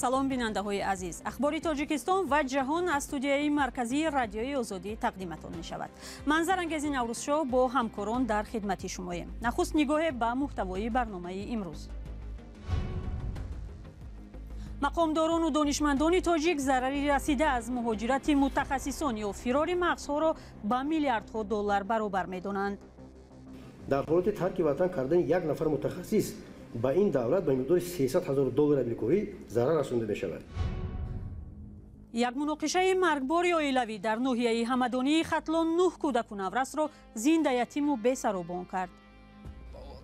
Салом, бинандаҳои азиз. Ахбори Тоҷикистон ва ҷаҳон аз студияи марказии Радиои Озодӣ тақдиматон мешавад. Ман Зарангези Наврӯзшоҳ бо ҳамкорон дар хидмати шумоем. Нахуст нигоҳе ба муҳтавои барномаи имрӯз. Мақомдорону донишмандони тоҷик зарари расида аз муҳоҷирати мутахассисон ё фирори мағзҳоро ба миллиардҳо доллар баробар медонанд. Дар ҳолати тарки ватан кардани як нафар мутахассис ба ин давлат ба миқдори 300 ҳазор доллари амрикоӣ зарар расонда мешавад. Як муноқишаи маргбори оилавӣ дар ноҳияи Ҳамадонии Хатлон нӯҳ кӯдаку наврасро зинда ятиму бесаробон кард.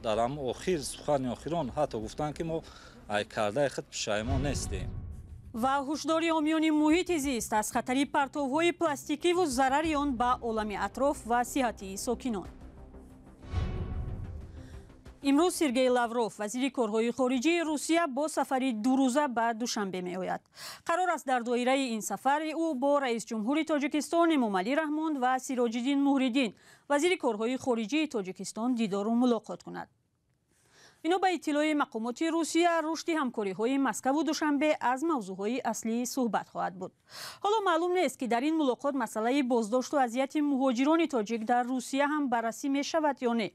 Дар охир сухани охирон ҳатто гуфтанд, ки мо ай кардаи худ пушаймон нестем. Ва ҳушдори ҳомиёни муҳити зист аз хатари партовҳои пластикиву зарари он ба олами атроф ва сиҳатии сокинон. Имрӯз Сергей Лавров, вазири корҳои хориҷии Русия, бо сафари дурӯза ба Душанбе меояд. Қарор аст дар доираи ин сафари ӯ бо раисҷумҳури Тоҷикистон Эмомалӣ Раҳмон ва Сироҷиддин Муҳриддин, вазири корҳои хориҷии Тоҷикистон, дидору мулоқот кунад. Бино ба иттилои мақомоти Русия, рушди ҳамкориҳои Москаву Душанбе аз мавзӯъҳои аслии суҳбат хоҳад буд. Ҳоло маълум нест, ки дар ин мулоқот масъалаи боздошту азияти муҳоҷирони тоҷик дар Русия ҳам баррасӣ мешавад ё не.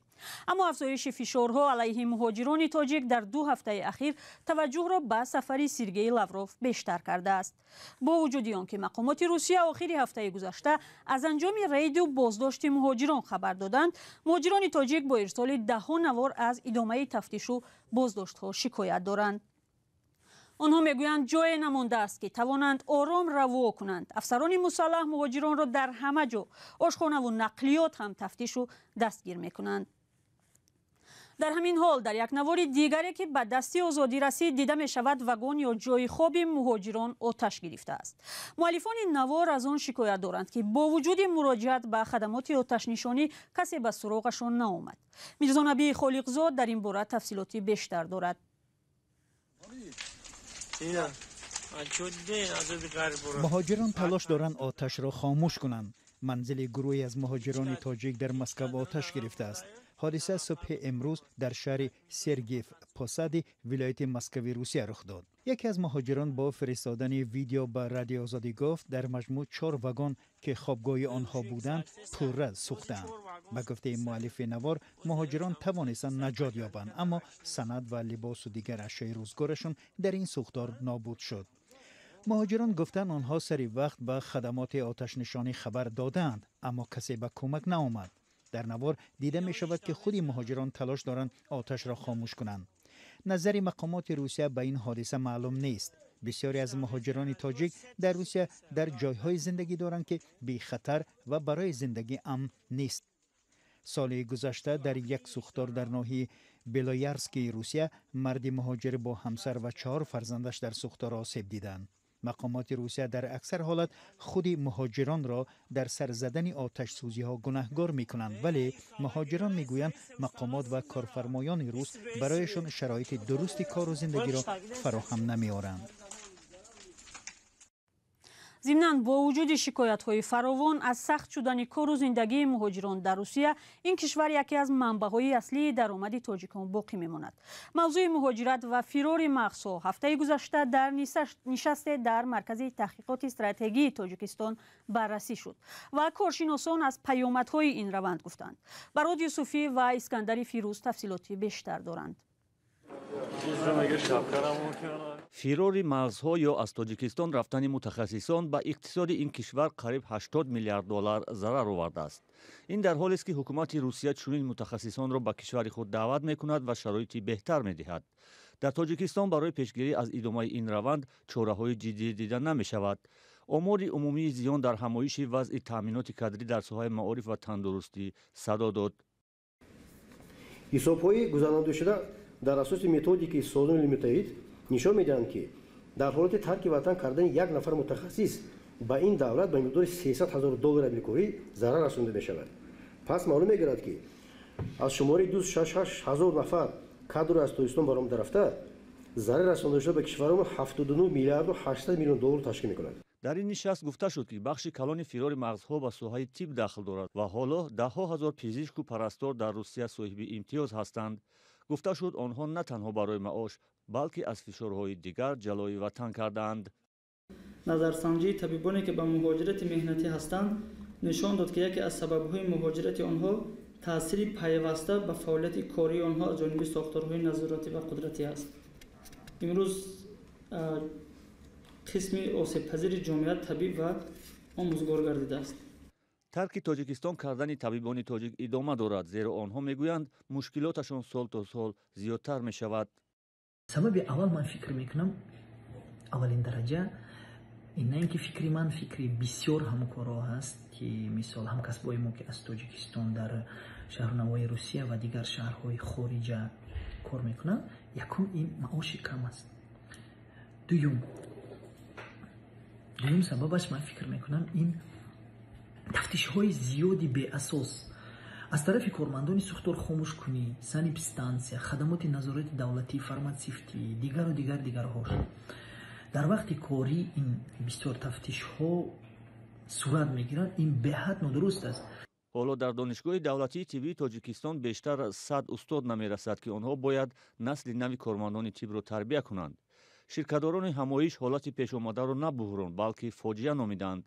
Аммо афзоиши фишорҳо алайҳи муҳоҷирони тоҷик дар 2 ҳафтаи ахир таваҷҷӯҳро ба сафари Сергей Лавров бештар кардааст. Бо вуҷуди он ки мақомоти Русия охири ҳафтаи гузашта аз анҷоми рейду боздошти муҳоҷирон хабар доданд, муҳоҷирони тоҷик бо ирсоли даҳҳо навор аз идомаи тафтишу боздоштҳо шикоят доранд. Онҳо мегӯянд, ҷое намондааст, ки тавонанд ором раво кунанд. Афсарони мусаллаҳ муҳоҷиронро дар ҳама ҷо, ошхонаву нақлиёт ҳам тафтишу дастгир мекунанд. Дар ҳамин ҳол, дар як навори дигаре, ки ба дасти Озодӣ расид, дида мешавад, вагон ё ҷои хоби муҳоҷирон оташ гирифтааст. Муаллифони навор аз он шикоят доранд, ки бо вуҷуди муроҷиат ба хадамоти оташнишонӣ касе ба суроғашон наомад. Мирзонабии Холиқзод дар ин бора тафсилоти бештар дорад. Муҳоҷирон талош доранд оташро хомӯш кунанд. Манзили гурӯҳе аз муҳоҷирони тоҷик дар Москав оташ гирифтааст. Ҳодиса субҳи имрӯз дар шаҳри Сергиев Посади вилояти Москави Русия рух дод. Яке аз муҳоҷирон бо фиристодани видео ба Радио Озодӣ гуфт, дар маҷмӯъ чор вагон, ки хобгоҳи онҳо буданд, пурра сӯхтаанд. Ба гуфтаи муаллифи навор, муҳоҷирон тавонистанд наҷот ёбанд, аммо санад ва либосу дигар ашёи рӯзгорашон дар ин сӯхтор нобуд шуд. Муҳоҷирон гуфтанд, онҳо сари вақт ба хадамоти оташнишонӣ хабар додаанд, аммо касе ба кӯмак наомад. Дар навор дида мешавад, ки худи муҳоҷирон талош доранд оташро хомӯш кунанд. Назари мақомоти Русия ба ин ҳодиса маълум нест. Бисёре аз муҳоҷирони тоҷик дар Русия дар ҷойҳое зиндагӣ доранд, ки бехатар ва барои зиндагӣ амн нест. Соли гузашта дар як сӯхтор дар ноҳияи Белоярскии Русия марди муҳоҷир бо ҳамсар ва чаҳор фарзандаш дар сӯхтор осеб диданд. Мақомоти Русия дар аксар ҳолат худи муҳоҷиронро дар сар задани оташсӯзиҳо гунаҳгор мекунанд, вале муҳоҷирон мегӯянд, мақомот ва корфармоёни рус барояшон шароити дурусти кору зиндагиро фароҳам намеоранд. Зимнан, бо вуҷуди шикоятҳои фаровон аз сахт шудани кору зиндагии муҳоҷирон дар Русия, ин кишвар яке аз манбаъҳои аслии даромади тоҷикон боқӣ мемонад. Мавзӯи муҳоҷират ва фирори мағзҳо ҳафтаи гузашта дар нишасте дар Маркази таҳқиқоти стратегии Тоҷикистон баррасӣ шуд ва коршиносон аз паёмадҳои ин раванд гуфтанд. Барод Юсуфӣ ва Искандари Фирӯз тафсилоти бештар доранд. Фирори мағзҳо ё аз Тоҷикистон рафтани мутахассисон ба иқтисоди ин кишвар қариб 80 миллиард доллар зарар овардааст. Ин дар ҳолест, ки ҳукумати Русия чунин мутахассисонро ба кишвари худ даъват мекунад ва шароити беҳтар медиҳад. Дар Тоҷикистон барои пешгирӣ аз идомаи ин раванд чораҳои ҷиддӣ дида намешавад. Омори умумии зиён дар ҳамоиши вазъи таъминоти кадрӣ дар соҳаи маориф ва тандурустӣ садо дод. Ҳисобҳои гузарондашуда дар асоси методикаи Созмони Муттаҳид нишон медиҳанд, ки дар ҳолати тарки ватан кардани як нафар мутахассис ба ин давлат ба миқдори 300 ҳазор доллари амрикоӣ зарар расонда мешавад. Пас маълум мегардад, ки аз шумораи 266 ҳазор нафар кадро аз Тоҷикистон баромада рафта, зарар расондашуда ба кишварамон 79 миллиарду 800 миллион доллар ташкил мекунад. Дар ин нишаст гуфта шуд, ки бахши калони фирори мағзҳо ба соҳаи тиб дахл дорад ва ҳоло даҳҳо ҳазор пизишку парастор дар Русия соҳиби имтиёз ҳастанд. Гуфта шуд, онҳо на танҳо барои маош, балки аз фишорҳои дигар ҷалои ватан кардаанд. Назарсанҷии табибоне, ки ба муҳоҷирати меҳнатӣ ҳастанд, нишон дод, ки яке аз сабабҳои муҳоҷирати онҳо таъсири пайваста ба фаъолияти кории онҳо аз ҷониби сохторҳои назоратӣ ва қудратӣ аст. Имрӯз қисми осебпазири ҷомеа табиб ва омӯзгор гардидааст. Тарки Тоҷикистон кардани табибони тоҷик идома дорад, зеро онҳо мегӯянд, мушкилоташон сол то сол зиёдтар мешавад. Сабаби аввал, ман фикр мекунам, аввалин дараҷа ин на ин ки фикри ман, фикри бисёр ҳамкорҳо ҳаст, ки мисол ҳамкасбои мо, ки аз Тоҷикистон дар шаҳру навои Русия ва дигар шаҳрҳои хориҷа кор мекунанд. Якум, ин маоши кам аст. Дуюм сабабаш, ман фикр мекунам, ин тафтишҳои зиёди беасос аз тарафи кормандони сӯхтор хомӯшкунӣ, санэпидстансия, хадамоти назорати давлатии фарматсевтӣ, дигару дигар дигарҳош. Дар вақти корӣ ин бисёр тафтишҳо сурат мегиранд, ин беҳад нодуруст аст. Ҳоло дар Донишгоҳи давлатии тиббии Тоҷикистон бештар 100 устод намерасад, ки онҳо бояд насли нави кормандони тиббро тарбия кунанд. Ширкатдорони ҳамоиш ҳолати пешомадаро на буҳрон, балки фоҷиа номиданд.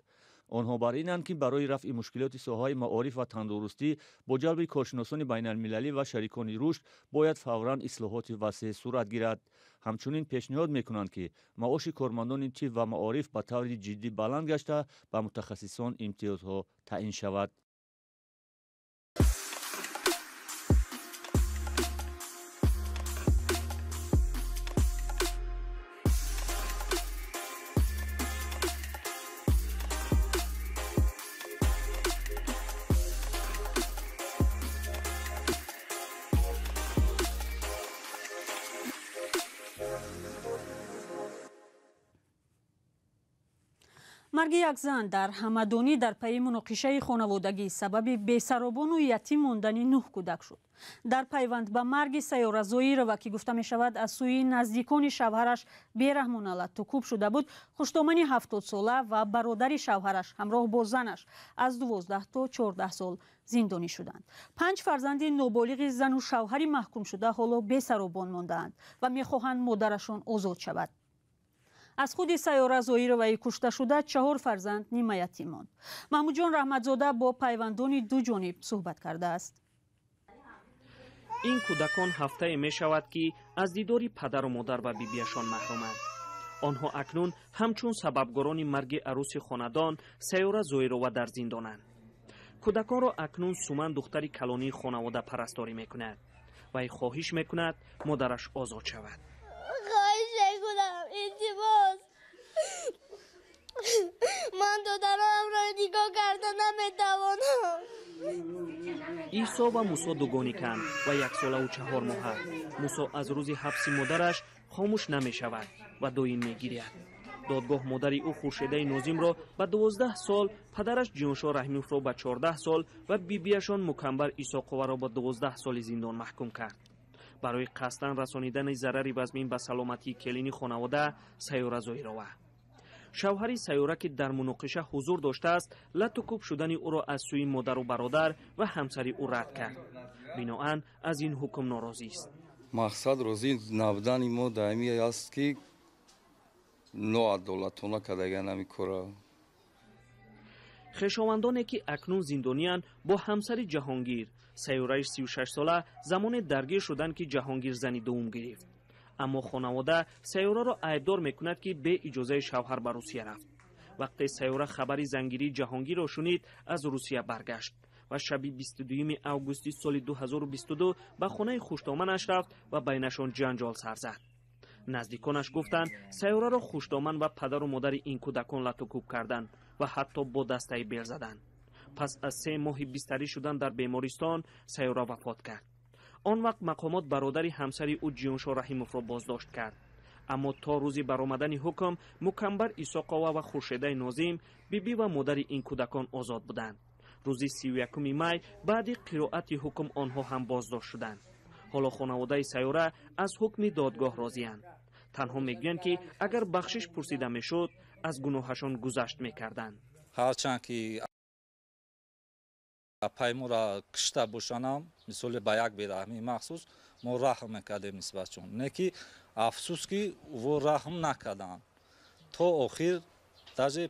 Онҳо бар инанд, ки барои рафъи мушкилоти соҳаи маориф ва тандурустӣ бо ҷалби коршиносони байналмилалӣ ва шарикони рушд бояд фавран ислоҳоти васеъ сурат гирад. Ҳамчунин пешниҳод мекунанд, ки маоши кормандони тиб ва маориф ба таври ҷиддӣ баланд гашта, ба мутахассисон имтиёзҳо таъин шавад. Марги як зан дар Ҳамадонӣ дар пайи муноқишаи хонаводагӣ сабаби бесаробону ятим мондани нӯҳ кӯдак шуд. Дар пайванд ба марги Сайёра Зоирова, ки гуфта мешавад, аз сӯи наздикони шавҳараш бераҳмона латтукӯб шуда буд, хуштомани 70-сола ва бародари шавҳараш ҳамроҳ бо занаш аз 12 то 14 сол зиндонӣ шуданд. Панҷ фарзанди ноболиғи зану шавҳари маҳкумшуда ҳоло бесаробон мондаанд ва мехоҳанд модарашон озод шавад. Аз худи Сайёра Зоироваи кушташуда чаҳор фарзанд нимаятим монд. Маҳмудҷон Раҳматзода бо пайвандони ду ҷониб суҳбат кардааст. Ин кӯдакон ҳафтае мешавад, ки аз дидори падару модар ва бибиашон маҳруманд. Онҳо акнун ҳамчун сабабгорони марги арӯси хонадон Сайёра Зоирова дар зиндонанд. Кӯдаконро акнун Суман, духтари калонии хонавода, парасторӣ мекунад. Вай хоҳиш мекунад, модараш озод шавад. Хоҳиш мекунам, илтимос, ман додарамро нигоҳ карда наметавонам. Исо ва Мусо дугониканд ва яксолаву 4 моҳа. Мусо аз рӯзи ҳабси модараш хомӯш намешавад ва доим мегиряд. Додгоҳ модари ӯ, Хуршедаи Нозимро, ба 12 сол, падараш Ҷиёншоҳ Раҳимовро ба 14 сол ва бибиашон Мукамбар Исоқоваро ба 12 соли зиндон маҳкум кард барои қасдан расонидани зарари вазмин ба саломатии келини хонавода Сайёра Зоирова. Шавҳари Сайёра, ки дар муноқиша ҳузур доштааст, латту кӯб шудани ӯро аз сӯи модару бародар ва ҳамсари ӯ рад кард. Биноан аз ин ҳукм норозист. Мақсад розӣ набудани мо даими аст, ки ноадолатона кардаган ҳами кора. Хешовандоне, ки акнун зиндониянд, бо ҳамсари Ҷаҳонгир, Сайёраи 36-сола, замоне даргир шуданд, ки Ҷаҳонгир зани дуввум гирифт. Аммо хонавода Сайёраро айбдор мекунад, ки бе иҷозаи шавҳар ба Русия рафт. Вақте Сайёра хабари зангирии Ҷаҳонгирро шунид, аз Русия баргашт ва шаби 22 августи соли 2022 ба хонаи хуштоманаш рафт ва байнашон ҷанҷол сар зад. Наздиконаш гуфтанд, Сайёраро хуштоман ва падару модари ин кӯдакон латтукӯб карданд ва ҳатто бо дастаи бел заданд. Пас аз 3 моҳи бистарӣ шудан дар бемористон Сайёра вафот кард. Он вақт мақомот бародари ҳамсари ӯ, Ҷиёншоҳ Раҳимовро, боздошт кард. Аммо то рӯзи баромадани ҳукм Мукамбар Исоқова ва Хуршедаи Нозим, бибӣ ва модари ин кӯдакон, озод буданд. Рӯзи 31 май баъди қироати ҳукм онҳо ҳам боздошт шуданд. Ҳоло хонаводаи Сайёра аз ҳукми додгоҳ розиянд. Танҳо мегӯянд, ки агар бахшиш пурсида мешуд, аз гуноҳашон гузашт мекарданд. Ҳарчанд ки апай моро кишта бошанам, мисоли ба як бераҳмии махсус Мо раҳм мекардем нисбатшон. Не ки афсӯс ки во раҳм накарданд. То охир, даже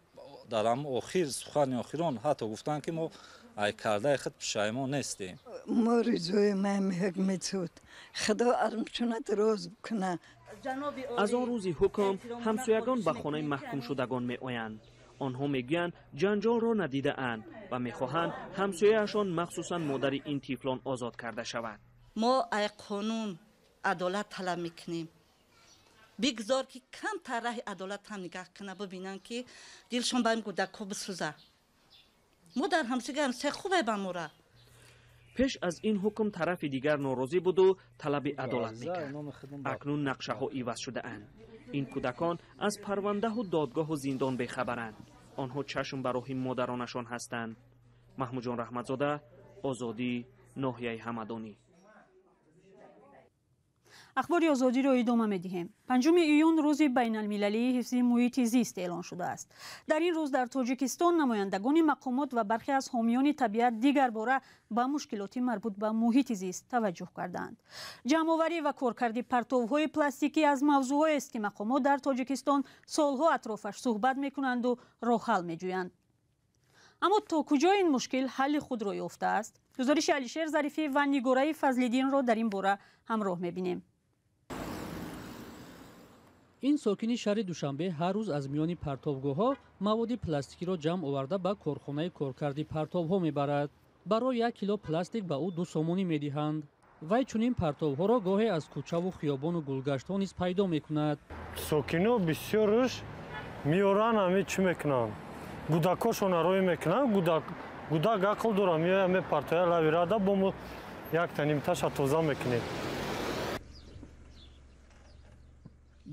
дар ҳам охир сухани охирон ҳатто гуфтанд, ки мо ай кардаи худ пушаймон нестем. Мо ризои ман ҳукми суд. Худо армчунат роз куна. Аз он рӯзи ҳукм ҳамсоягон ба хонаи маҳкумшудагон меоянд. Онҳо мегӯянд, ҷанҷолро надидаанд ва мехоҳанд ҳамсояашон, махсусан модари ин тифлон, озод карда шавад. Мо ай қонун адолат талаб мекунем. Бигзор ки камтар раҳи адолат ҳам нигаҳ куна, бибинанд, ки дилшон ба ин кӯдакҳо бисӯза. Мо дар ҳамсига ҳамсоя хубе ба мора. Пеш аз ин ҳукм тарафи дигар норозӣ буду талаби адолат мекард. Акнун нақшаҳо иваз шудаанд. Ин кӯдакон аз парвандаҳу додгоҳу зиндон бехабаранд. Онҳо чашм ба роҳи модаронашон ҳастанд. Маҳмудҷон Раҳматзода, Озодӣ, ноҳияи Ҳамадонӣ. Ахбори Озодиро идома медиҳем. 5 июн рӯзи байналмилалии ҳифзи муҳити зист эълон шудааст. Дар ин рӯз дар Тоҷикистон намояндагони мақомот ва бархе аз ҳомиёни табиат дигар бора ба мушкилоти марбут ба муҳити зист таваҷҷӯҳ кардаанд. Ҷамъоварӣ ва коркарди партовҳои пластикӣ аз мавзӯъҳоест, ки мақомот дар Тоҷикистон солҳо атрофаш суҳбат мекунанду роҳҳал меҷӯянд. Аммо то куҷо ин мушкил ҳалли худро ёфтааст? Гузориши Алишер Зарифӣ ва Нигораи Фазлиддинро дар ин бора ҳамроҳ мебинем. Ин сокини шаҳри Душанбе ҳар рӯз аз миёни партовгоҳҳо маводи пластикиро ҷамъ оварда ба корхонаи коркарди партовҳо мебарад. Барои 1 кило пластик ба ӯ 2 сомонӣ медиҳанд. Вай чунин партовҳоро гоҳе аз кӯчаву хиёбону гулгаштҳо низ пайдо мекунад. Сокино бисёрш меоранд, ҳами чӣ мекунанд, гудакошона рӯй мекунанд. Гудак ақл дора, меоя, мепартоя лави рада, бо мо якта нимташа тоза мекунем.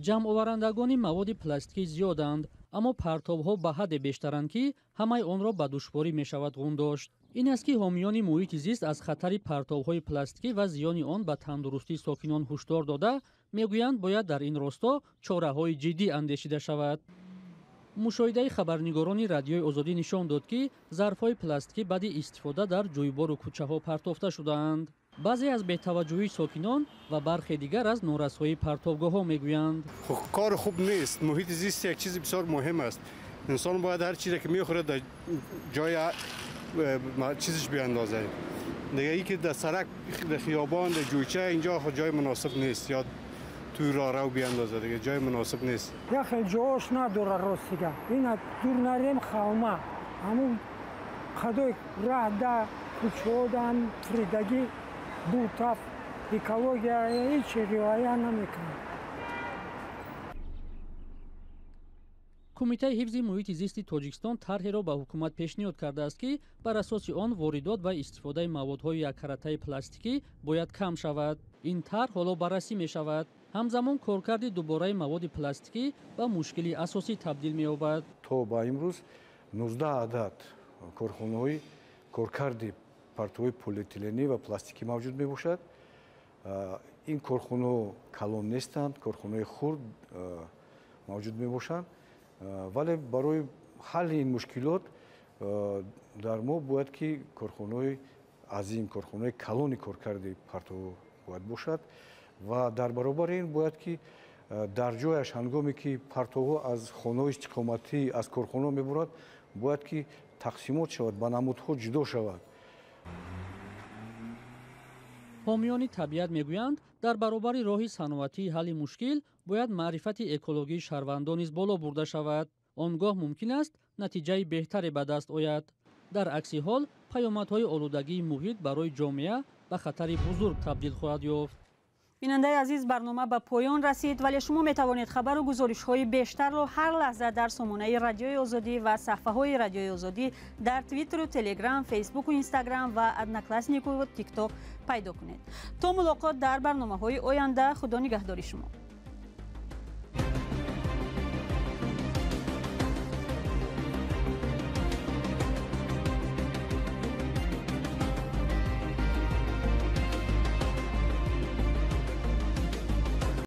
Ҷамъоварандагони маводи пластикӣ зиёданд, аммо партовҳо ба ҳадде бештаранд, ки ҳамаи онро ба душворӣ мешавад ғун дошт. Ин аст, ки ҳомиёни муҳити зист аз хатари партовҳои пластикӣ ва зиёни он ба тандурустии сокинон ҳушдор дода, мегӯянд, бояд дар ин росто чораҳои ҷиддӣ андешида шавад. Мушоҳидаи хабарнигорони Радиои Озодӣ нишон дод, ки зарфҳои пластикӣ баъди истифода дар ҷӯйбору кӯчаҳо партофта шудаанд. Баъзе аз бетаваҷҷӯҳии сокинон ва бархе дигар аз норасоии партовгоҳҳо мегӯянд. Кор хуб нест. Муҳити зист як чизи бисёр муҳим аст. Инсон бояд ҳар чизе ки мехӯрад, дар ҷои чизش بیاندازه. دیگه ای که در سرک، در خیابان، در جویچه، اینجا جای مناسب نیست، یا توی راه رو بیاندازه، دیگه جای مناسب نیست. Яхел ҷош надора, ростига. Ина дур нарем, хавма ҳамун қадои раҳ да кӯчаодан фиридагӣ бутаф, экология ҳеҷ риоя намекунад. Кумитаи ҳифзи муҳити зисти Тоҷикистон тарҳеро ба ҳукумат пешниҳод кардааст, ки бар асоси он воридот ва истифодаи маводҳои яккаратаи пластикӣ бояд кам шавад. Ин тарҳ ҳоло баррасӣ мешавад. Ҳамзамон коркарди дубораи маводи пластикӣ ба мушкили асосӣ табдил меёбад. То ба имрӯз 19 адад корхонаҳои коркарди партовҳои полиэтиленӣ ва пластикӣ мавҷуд мебошад. Ин корхонаҳо калон нестанд, корхонаҳои хурд мавҷуд мебошанд, вале барои ҳалли ин мушкилот дар мо бояд ки корхонаҳои азим, корхонаҳои калони коркарди партовҳо бояд бошад ва дар баробари ин бояд ки дар ҷояш, ҳангоме ки партовҳо аз хонаҳои истиқоматӣ, аз корхонаҳо мебурад, бояд ки тақсимот шавад, ба намудҳо ҷудо шавад. Ҳомиёни табиат мегӯянд, дар баробари роҳи саноатии ҳалли мушкил бояд маърифати экологии шаҳрвандон низ боло бурда шавад. Он гоҳ мумкин аст натиҷаи беҳтаре ба даст ояд. Дар акси ҳол паёмадҳои олудагии муҳит барои ҷомеа ба хатари бузург табдил хоҳад ёфт. Бинандаи азиз, барнома ба поён расид, вале шумо метавонед хабару гузоришҳои бештарро ҳар лаҳза дар сомонаи Радиои Озодӣ ва саҳфаҳои Радиои Озодӣ дар Твиттеру Телеграм, Фейсбуку Инстаграм ва Однокласснику Тикток пайдо кунед. То мулоқот дар барномаҳои оянда, Худо нигаҳдори шумо.